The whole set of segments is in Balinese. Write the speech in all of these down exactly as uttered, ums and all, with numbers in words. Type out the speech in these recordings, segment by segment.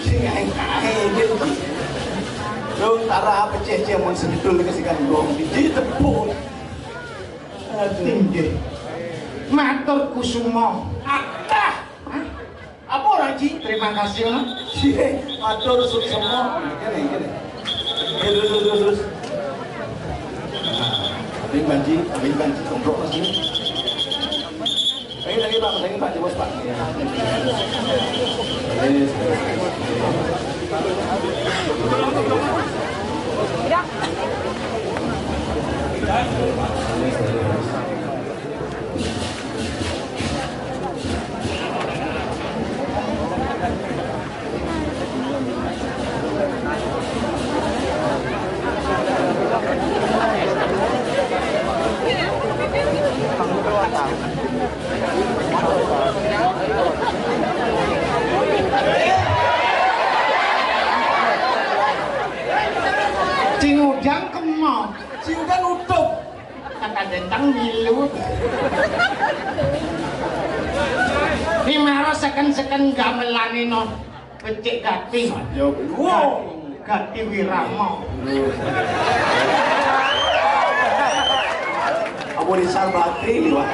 Sing ae-ae iki. Lho, tara peceh-ceh mun sedul kesikan gong. Iki tepuk. Aduh. Inggih. Matur kusuma. Atah. Hah? Apa ora, Ji? Terima kasih, Mas. Matur suksema. Kene, kene. Terus, terus, terus, terus. Nah, ini Panji, ini Panji, komprok, Mas, ini. Lagi, lagi, Pak, lagi, Pak, coba, Pak. Yes, yes, yes. Sing udan kemo. Sing udan utuh. Kata dentang milu. Ni maro seken-seken gamelane no. Becik gati. Yo, wow. Gati wirama. Apa di Sarbati liwat?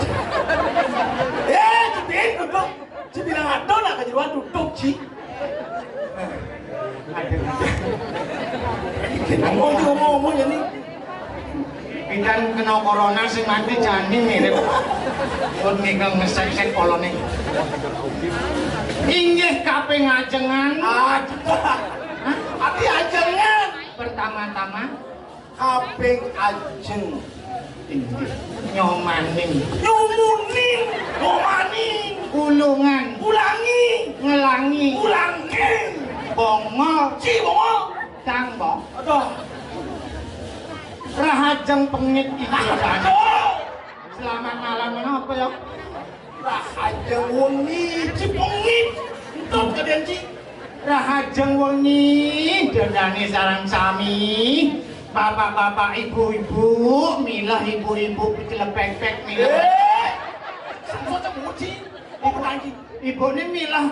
Eh, Judin, goblok. Sing bilang ado nak kejeroan tutup, Ji. Ngomong, ngomong, ngomong ya, nih. Pidan kena corona sing mati jani mirip. Pun ngegang ngesek-sek polone. Inggih kaping ajengan. Aduh. Hah? Ati ajengan. Pertama-tama. Kaping ajeng. Inggih. Nyomaning. Nyumuning. Nyomaning. Ulungan. Ulangi. Ngelangi. Ulangin. Bongo. Ci bongo. Canggo. Aduh. Rahajeng pengit iki. Aduh. Selamat malam, menapa ya? Rahajeng wengi, ci pengit. Entut kadén, ci. Rahajeng wengi, dedane sareng sami. Bapak-bapak, ibu-ibu, milah ibu-ibu kecelepek-pek milah. Eh, sing cocok muji. Ibu lagi. Ibu ini milah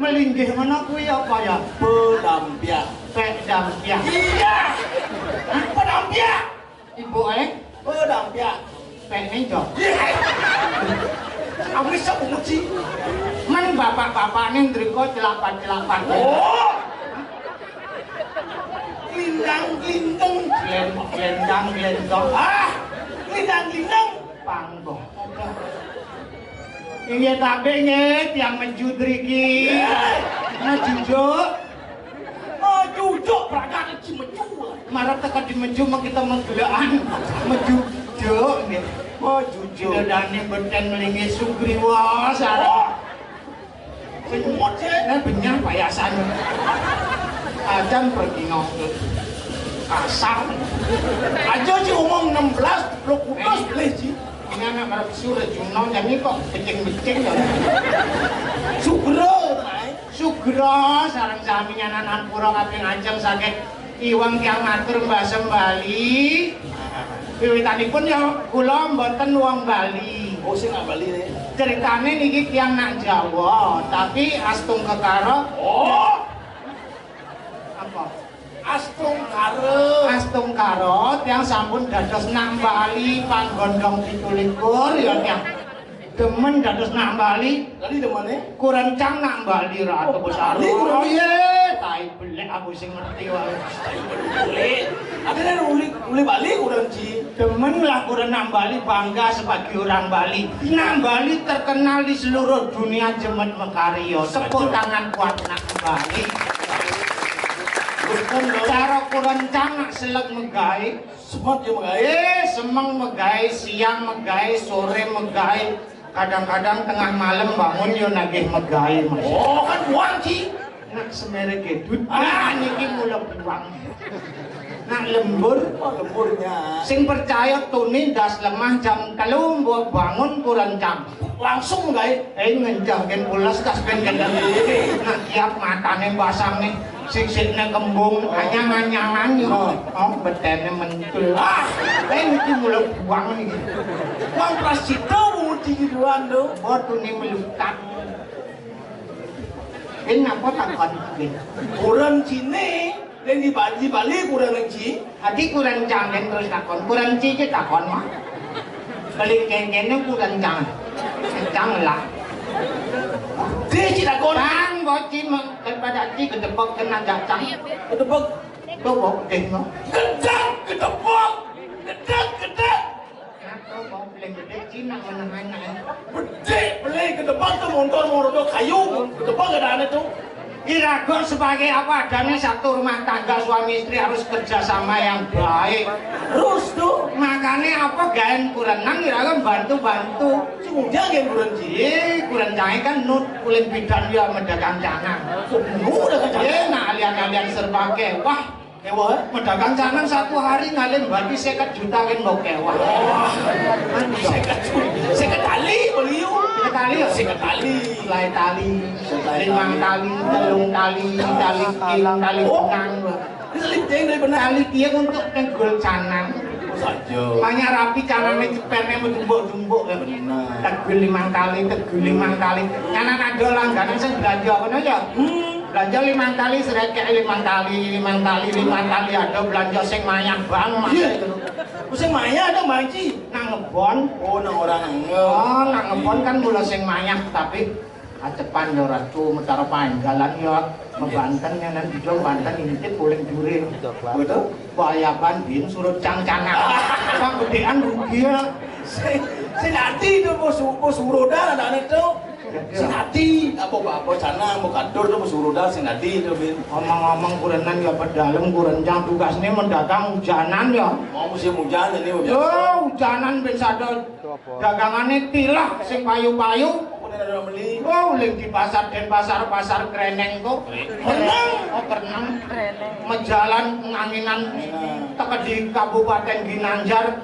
melinggih ngono kuwi apa ya? Pedampiak. Pek dampiak. Iya. Hah? Pedampiak. Ibu, eh? Pedampiak. Pek ning jok. Iya. Aku iso muji. Men bapak-bapak ning ndriko celapan-celapan. Oh. Lindang lindeng. Glendang glendong. Ah, lindang lindeng. Panggo. Inggih tabe nggih, tiang meju driki. Mejujuk. Mejujuk, berangkat di meju. Marep teka di meju, mau kita menggelaan. Mejujuk nggih. Mejujuk. Tidak dani beten melingi Sugriwa, sarang. Oh. Sing mut sih. Nah, benyah payasan. Ajan pergi ngongkut. Kasar. Aja sih umur enam belas, lo kutus beli sih. Ini anak marep surat Juno, jadi kok becing-becing ya. Sugro, Rai. Sugro, sareng sami nyanan ampura kaping ajeng saking iwang tiang matur mbah sembali. Wiwitanipun ya kula mboten wong Bali. Oh, sing nggak Bali nih. Ceritane niki tiang nak Jawa, tapi Astung Kekara. Oh. Apa? Astungkara. Astungkara, tiang sampun dados nak Bali, panggondong pitu likur, ya, tiang. Demen dados nak Bali. Tadi demene? Kurencang nak Bali, Ratu. Oh, Besar. Bali, Kurencang. Oh, iya, tai belek aku sing ngerti wae. Tai belek. Ada uli, uli Bali, Kurencang. Demen lah kurencang Bali, bangga sebagai orang Bali. Nak Bali terkenal di seluruh dunia, jemet mekarya. Tepuk tangan buat nak Bali. Cara kurencang nak selek megai. Semot ya megai. Eh, semeng megai, siang megai, sore megai. Kadang-kadang tengah malam bangun yo nagih megai, Mas. Oh, kan buang, Ci. Nak semere gedut. Ah, niki mula buang. Nak lembur. Oh, lemburnya. Sing percaya tuni ndas lemah jam telu mbok bangun kurencang. Langsung gawe. Eh, ngencah gen pulas kas ben gendeng. Nak kiap matane basang nih. Sing sikne kembung, oh, anyang-anyangan yo. Oh. Oh, betene mentul. Ah, eh, niki mula buang niki. Wong prasjita mung duluan lho. Oh, tuni melukat. Ken napa takon? Kurencine ning di Bali, Bali kurenci. Adi kurencang terus takon. Kurenci iki takon mah. Beli kencene kurencang. Kencang lah. Dia ci takon. Bang, bocin mah daripada ci gedebek kena gacang. Gedebek. Tuh kok gedhe mah. Gedek, gedebek. Gedek, gedek. Aku mau beli gede Cina menengahnya. Gede, beli gedebak tuh motor mau roda kayu, gedebak gak ada aneh tuh. Irago sebagai apa adanya satu rumah tangga suami istri harus kerjasama yang baik. Terus tuh. Makanya apa gaen kurenan irago bantu-bantu. Sing ujang gaen kuren ci. Iya, kuren cai kan nut kulit bidan ya medagang canang. Kok nut dagang canang? Iya, nah alian-alian serba kewah. Kewah? Medagang canang satu hari ngalih bati seket juta kan mau kewah. Wah, seket juta. Seket tali beli yuk. Seket tali ya? Seket tali. Lai tali. Lai limang tali. Tali, telung tali, tali kim, tali benang. Oh. Ini tali yang dari benang. Tali dia untuk tenggul canang. Oh, saja. Banyak rapi canangnya cepetnya mau tumbuk-tumbuk ya. Benar. Tegul limang tali, tegul limang tali. Canang ada langganan sing belanja apa aja? Hmm. Belanja limang tali, serekek limang tali, limang tali, limang tali, ada belanja sing mayah banget. Iya. Sing mayah ada manci. Nang ngebon. Oh, nang orang nge. Oh, nang ngebon kan mula sing mayah, tapi acepan ya ratu metara panggalan ya. Iya. Banten ya nang hijau Banten intip paling dure. Betul. Bayaban din surut cang-cangan. Panggedean rugi ya. Sing, sing ati itu bos, bos urodan ada itu. Sing ati, apa-apa sana mau kadur tuh suruh dah sing ati itu bin. Ngomong-ngomong kurenan ya pedalem kurencang tugasnya mendagang hujanan ya. Mau musim hujan ini udah. Yo, hujanan ben sadol. Dagangane tilah sing payu-payu. Aku nek ada beli. Oh, uling di pasar Denpasar, pasar Kreneng kok. Kreneng. Oh, Kreneng. Mejalan nganginan. Teka di Kabupaten Ginanjar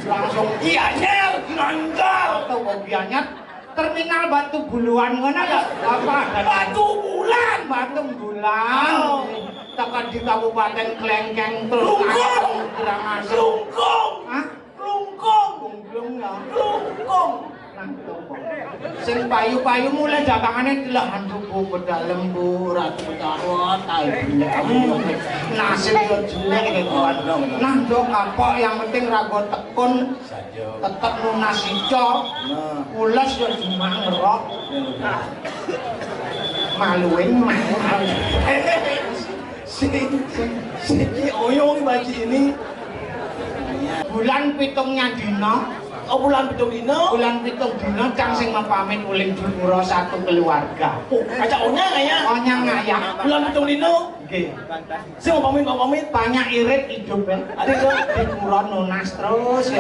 langsung iya nyer Ginanjar atau Gianyar. Terminal Batu Buluan ngono lho. Apa ada Batu Bulan? Batu Bulan. Oh. Tekan di Kabupaten Klengkeng terus Lungkung. Kurang ajar. Lungkung. Hah? Lungkung. Lungkung ya. Lungkung. Nah, lungkung. Sing payu-payu mulai dagangane lah antuk bubut dalem bu ratu ketawa tai bule aku. Nasib yo jelek iki, kawan. Nah, ndok apa yang penting rago tekun. Tetep nunas ica. Nah. Ules ya jumang ngerok. Nah. Maluin mah. Sing, sing, sing ki oyong baju ini. Bulan pitungnya dina. Oh, bulan pitung dina? Bulan pitung dina, cang sing mapamit uling Jupura satu keluarga. Oh, ajak onyang ayah. Onyang ayah. Bulan pitung dina? Nggih. Sing mau pamit, mau pamit. Banyak irit hidup ya. Ada itu. Di pura nunas terus ya.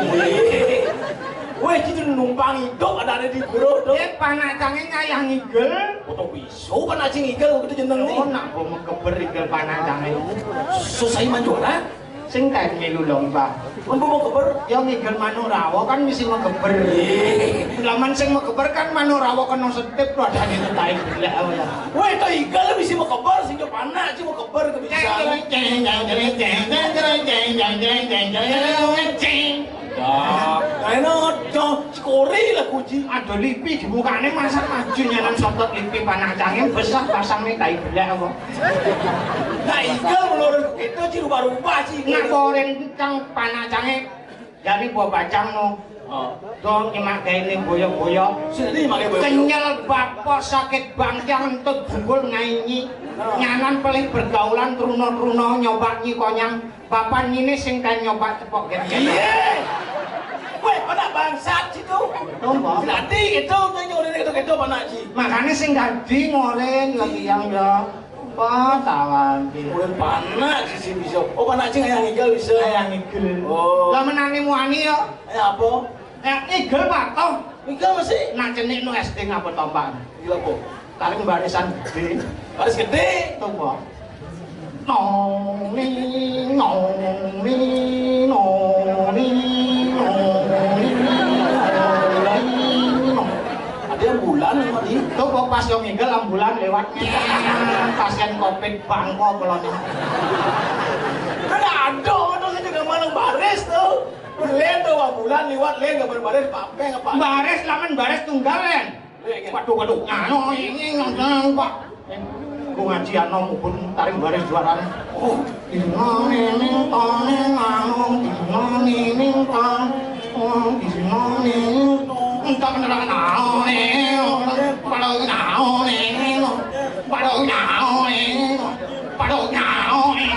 Weh, itu numpang hidup ada ada di pura tuh. Eh, panak cange ngayah ngigel. Foto bisu panak sing ngigel gitu jeneng nih. Oh, nak mau mekeber ngigel panak cange. Susah iman juara. Sing kae milu lomba. Mun mau keber? Ya ngigel manuk rawa kan mesti mekeber. Laman sing mekeber kan manuk rawa kena setip lho adane tai belek apa ya. Weh, to igel mesti mekeber sing yo panak sing mekeber ke bisa. Ceng, ceng, ceng, ceng, ceng, ceng, ceng, ceng, ceng, ceng, ceng, ceng, ceng, ceng. Ya, kayak no, cong, skori lah kunci. Ada lipi di mukanya masa maju nyanan sotot lipi panak cange besar pasang nih tai belek apa. Nah, igel menurut itu sih rubah-rubah sih. Nak boren cang panak cange. Jadi bawa bacang no. Oh. Dong nyemak gaene boyok-boyok. Sini make boyok. Kenyel bapak sakit bangkiang entut bungkul ngainyi. Nah. Nyanan pelih pergaulan truno-truno nyoba nyi konyang. Bapak nyine sing kan nyoba cepok gen. Iya. Weh, pada bangsat situ. Tombo. Berarti itu kan nyuruh itu gitu mana sih? Makanya sing dadi ngoren lagi yang ya. Apa tawan ki? Urip panak sisi bisa. Oh, panak sing ayah ngigel bisa. Ayah ngigel. Oh. Lah menane muani ya? Ayah apa? Eh, ngigel patuh. Ngigel masih? Nak cenik nu S D ngapa tombak? Ngigel apa? Tarik barisan gede. Baris gede. Tuh, Bang. Noni, noni, noni, noni, noni. Ada ambulan yang tadi. Tuh kok pas yo ngigel ambulan lewat. Pasien covid bangko kula niku. Kan ada orang itu juga malah baris tuh. Len tuh ambulan lewat len gambar baris papeng apa? Baris laman baris tunggal len. Waduh waduh. Anu ini nang Pak. Ku ngaji anom ubun taring baris juarane. Oh, dina nining tone nganu, dina nining tone, oh, dina nining tone. Entek nerang naone, padha naone, padha naone, padha naone.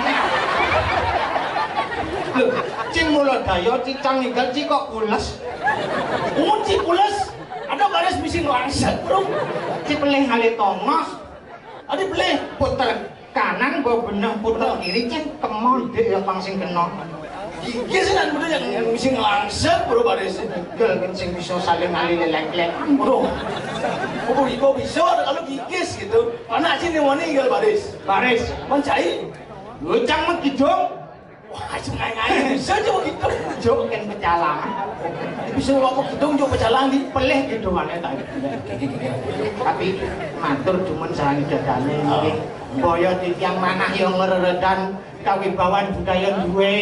Lho, cing mula daya cicang ninggal ci kok pules. Mun ci pules, ada baris misi nglangset, Bro. Ci pelih ngalih tongos. Adi pelih puter kanan, mbok beneh puter kiri, cing kemon dik ya pang sing kena. Iki sing kan bener yang, yang misi nglangset, Bro, baris. Gel kan sing bisa saling ngalih lelek-lek. Bro. Kok bisa, kok bisa kalau gigis gitu. Mana sih nih wani gel baris? Baris. Mencai. Lu cang mah kidung. Wah, sungai-ngai bisa aja begitu. Jok kan pecalang. Bisa ngomong kidung jok pecalang di pelih kidungane ta. Tapi matur cuman sahani dadane nggih. Boyo titiang manah ya ngreredan kawibawan budaya duwe.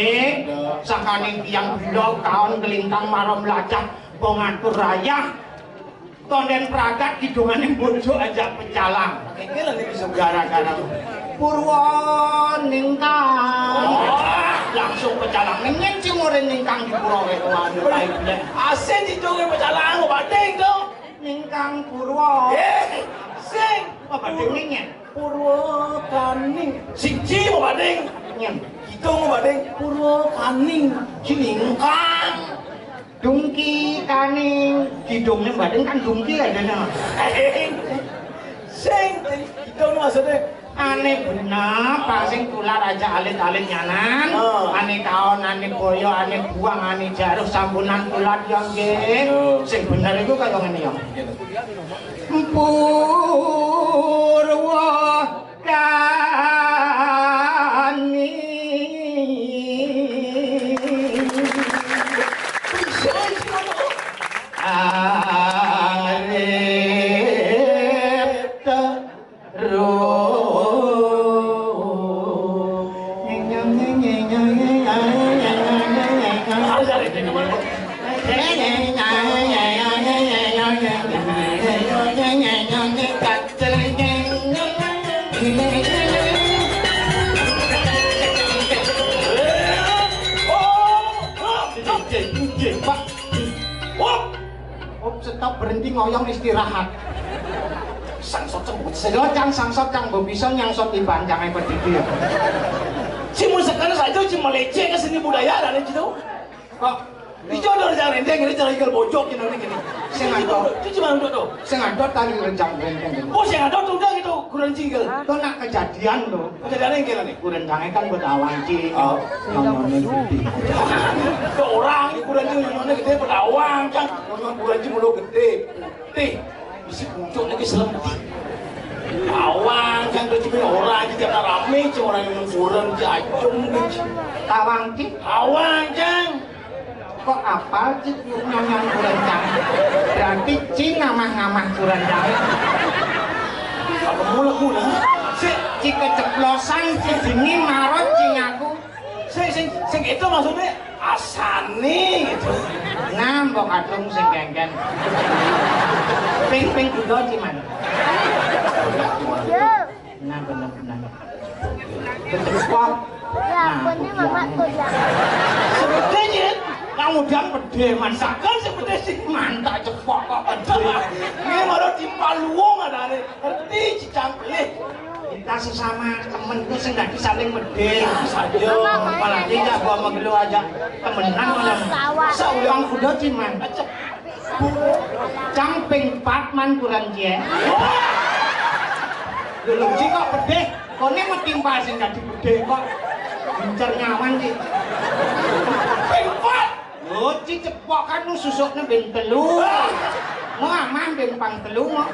Sangkaning tiang bila kaon kelintang marom lajah pengatur rayah. Tonden pragat kidungane bojo ajak pecalang. Iki lho niki gara-gara Purwa ningkang. Wah, langsung pecalang ngenyen cimore ningkang di pura wetuan baik blek. Asin didunge pecalang badeng to. Ningkang Purwa. Eh, sing. Apa badeng ngenyen? Purwa kaning. Siji mau badeng. Nyen. Kita mau badeng Purwa kaning. Ciningkang. Dungki kaning kidungnya badan kan dungki aja nih. Sing, kidung maksudnya. Ane bener, pang sing tular aja alit-alit nyanan. Oh. Ane kaon, ane boyo, ane buang, ane jaruh sampunan tular ya nggih. Oh. Sing bener iku kaya ngene ya. Purwa Kani arep terus. Pak. Oh, stop, berhenti ngoyong, istirahat. Sangsot cang, sangsot cang, mbok bisa nyangsot iban cang epet iki ya. Cuma sekarang saja cuma leceh ke seni budaya lah gitu. Kok Iki udah jangan rendeng, ini cara ikel bojok ini, ini. Sing adot. Cuci mana duduk tuh? Sing adot tali renjang rendeng. Oh, sing adot udah gitu, kurang cingkel. Itu nak kejadian loh. Kejadian yang kira nih. Kurang jangan kan buat awang cing. Oh. Nyonyone gede. Ke orang ini kurang cing nyonyone gede buat awang kan. Nyonyone kurang cing mulu gede. Tih, bisa muncul lagi selemti. Awang kan tuh cuma orang aja tiap rame cuma orang yang kurang jajum gitu. Tawang cing. Awang cang. Kok apal cik nyonyon kurencang? Berarti cing ngamah-ngamah kurencang. Apa mula guna? Sik, cik keceplosan, cik dingin marot cing aku. Sik, sing, sing itu maksudnya asani gitu. Nah, mbok kadung sing kengken. Ping-ping kuda ciman. Nah, bener-bener. Kecepok. Ya, nah, akunnya mama tuh ya. Sebetulnya, kamu udah pede, masakan sebetulnya sih mantap cepok kok pede. Ini malah timpal luwung ada nih. Ngerti cicang pelih. Kita sesama temen tuh sing dadi saling pede. Saja. Apalagi nggak bawa mengelu aja temenan malah. Seorang kuda ciman. Cang ping pat man kurang ciek. Lho, lho, Ji kok pedih? Kone metimpal sing dadi pedih kok. Incer nyawan, Ji. Ping pat. Lho, Ji cepok kan nu susukne ben telu. Mau aman ben pang telu mau.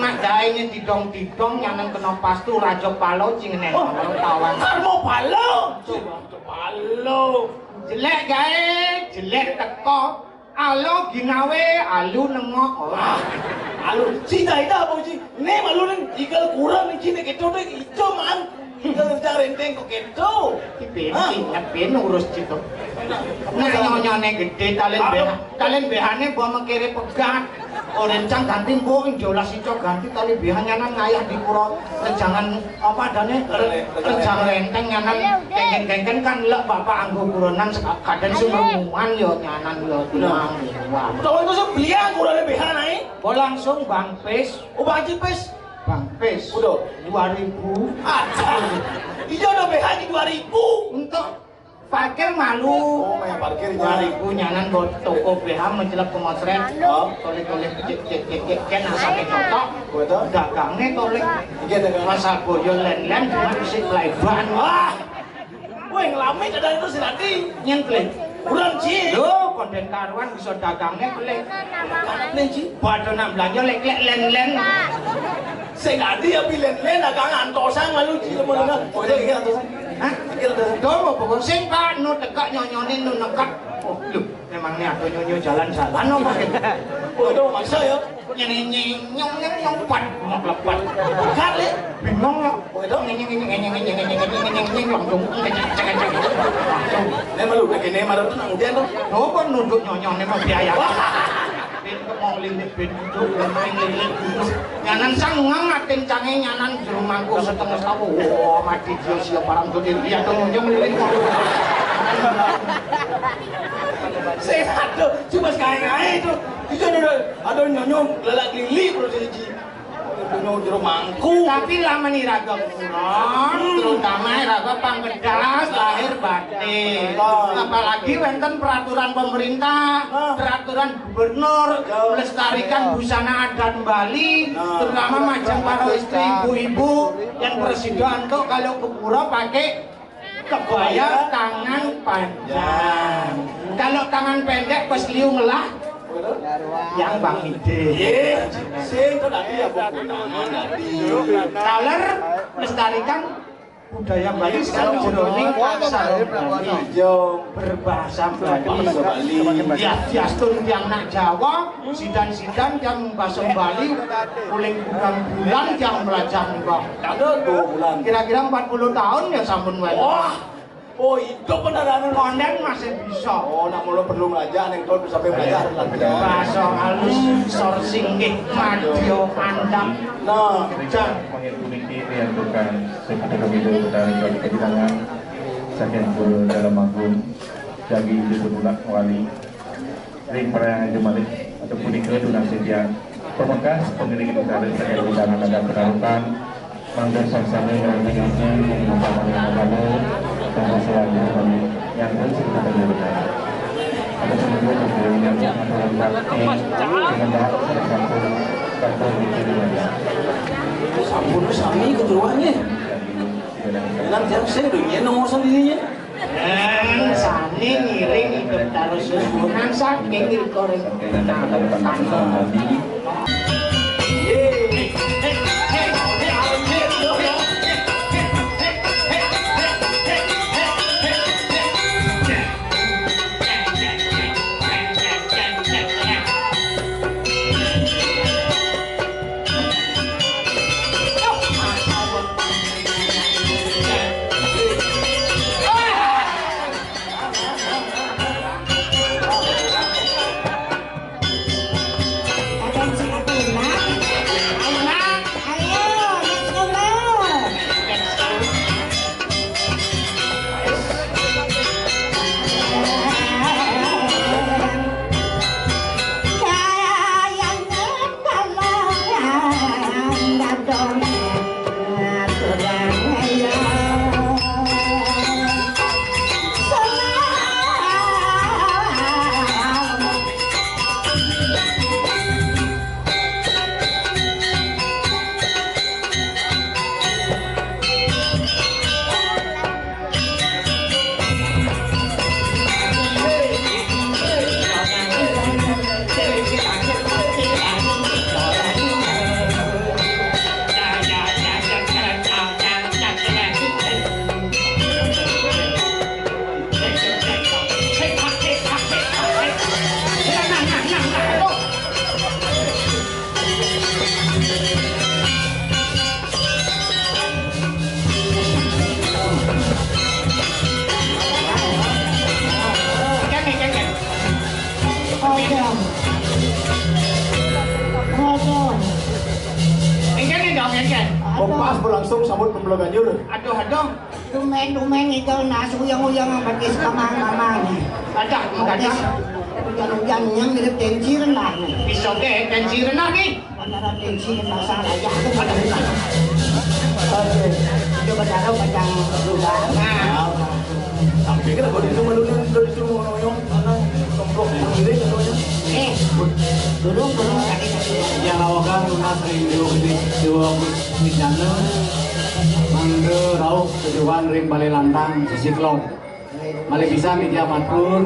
Nak daene didong-didong nyaneng kena pastu raja palo Ji ngene. Oh. Tawang. Karma palo. Coba palo. Jelek gae, jelek teko. Alo ginawe, alu nengok. Wah, alu. Cita-cita apa, Ji? Ne malu ning ikel kurang ning cine keto deh, ijo man. Ikel kerja renteng kok keto. Hah? Ingat ben urus cito. Nah, nyonyone gede, talen Apa? Beha-, talen behane mbok mengkere pegat. Ora encang ganti, mbok njolas ico ganti tali bihan nyanan ngayah di pura rejangan apa adane? Re-, rejang renteng nyanan kengken-kengken kan lek bapak anggo kuronan sek-, kadang sing renguan yo nyanan yo tiang. Wah. Utawa itu sing belian kurone bihan ae. Oh, langsung Bang Pis. Oh, Bang Cipis. Bang Pis. Udah. Dua ribu. Aduh. Iya udah bihan di dua ribu. Untuk parkir malu. Oh, main parkir. Dua ribu nyanan buat toko B H mencelak pemotret. Oh. Toleh-toleh cek cek cek cek cek asale cocok. Betul. Dagange toleh. Iya, dagang. Masa boyo len-len cuma isi playban. Wah. Weh, ngelamit ada itu si Rati. Nyen, Plek. Bulan, Ci. Lho, konden karuan bisa dagange, Plek. Plek, Ci. Padha nak belanja lek-lek len-len. Sing adi ya pilen-len dagang antosan lalu Ci, lemu-lemu. Oh, iya, iya, antosan. Hah? Iya, antosan. Domo pokok sing Pak nu tekak nyonyone nu nekak. Oh, lho, memangnya ada nyonyo jalan-jalan apa? Oh, itu maksa ya. Nyeng, nyeng, nyong, nyong, nyong, pat, mok lepat. Kali. Bingung ya. Oh, itu? Nyeng, nyeng, nyeng, nyeng, nyeng, nyeng, nyeng, nyeng, nyeng, nyeng, langsung ngecek, cek, cek, cek. Langsung. Ini malu, ini malu tuh nang ujian tuh. Oh, kok nunduk nyonyone mah biaya. Wah. Bin kok mau lilit, bin nunduk, bin lilit, bin. Nyanan sang ngang ating cange nyanan jero mangkuk setengah sawo. Wah, mati dia siap parang tuh dia tuh nyonyong lilit. Sehat tuh, cuma sekali-kali tuh. Itu ada, ada nyonyong lelak lili terus siji. Nyonyong jero mangkuk. Tapi lamun iraga kurang, terutama iraga pangkedas lahir batin. Betul. Apalagi wonten peraturan pemerintah, nah, peraturan gubernur, betul, melestarikan, betul, busana adat Bali, nah, terutama majeng para istri ibu-ibu yang bersidoan tuh kalau ke pura pakai kebaya tangan panjang. Kalau tangan pendek pas liu ngelah, yang Bang Ide. Iya, sing kok tadi ya, Bu, tangan tadi. Taler melestarikan budaya Bali sekarang jeroning pasar Bali. Berbahasa Bali. Bali. Ya, diastun tiang nak Jawa, sidan-sidan tiang bahasa Bali, uling bukan bulan tiang belajar nih, Bang. Ada dua bulan. Kira-kira empat puluh tahun ya sampun wae. Wah. Oh, hidup beneran. Konden masih bisa. Oh, nak mula perlu belajar nih, kalau sampai belajar lagi. Bahasa halus, sor singgih, madya andap. Nah, jan. Mangkin puniki riantukan seputar kami dulu dari kehilangan saking guru dalam agung daging di Bulak Wali. Ring perayaan Aji Malih atau punika tunasitya pamekas pangiring utara saking undangan adat petarukan, mangda sangsami ngranting ati ing upamane agama, dan selanjutnya nyangkut cerita pendidikan. Ada kemudian yang ngatur bakti, dengan salah satu kantor di Kiriwaja. Sampun sami ketuanya. Enak jam saya dunia nomor sendirinya. Yen sami ngiring idup terus susunan saking riko ring. Pas berlangsung sambut pembelo ganjur. Aduh, aduh. Tumben-tumben itu nas uyang-uyang batis kamang-kamang. Adah, adah. Ujan-ujan yang mirip tensi rendah nih. Bisa deh, tensi rendah nih. Beneran tensi rendah salah ya. Oke. Coba taruh kacang juga. Nah. Tapi kan kalau itu malunya kalau itu mau ngomong karena kelompok sendiri contohnya. Eh, turun turun tadi tadi. Yang lawakan lunas ring dua gedé dua gedé di sana. Mangga rauh tujuan ring Balé Lantang sisi kelom. Malih bisa media matur.